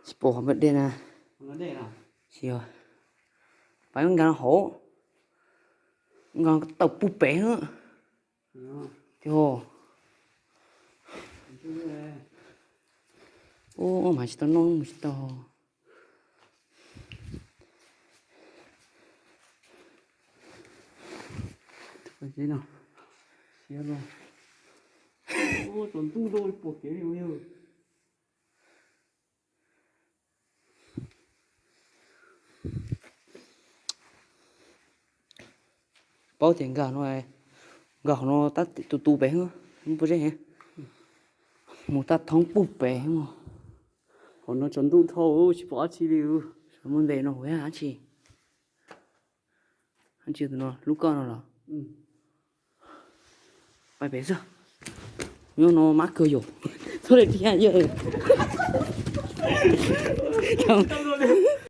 Tsis pom qhov npaj dej na. Tsis yog, pais nkag hauv, nkag tau puag pem. Tiag. Ub, mas tsis tau noj mus tsis tau. Tsaus ntuj lawm pom kev li yog. Paub tias nkag no, nkag qhov no tab tu tu pem, muaj pob zeb, mus tab thoob puag pem. Qhov no tsaus ntuj dhau tsis pom dab tsi li. Muaj ntes no hu dab tsi? Dab tsi tus no, lub koj no los? Pais pem xwb. Nyob no mab kawg yom. Txhob li thiab yog.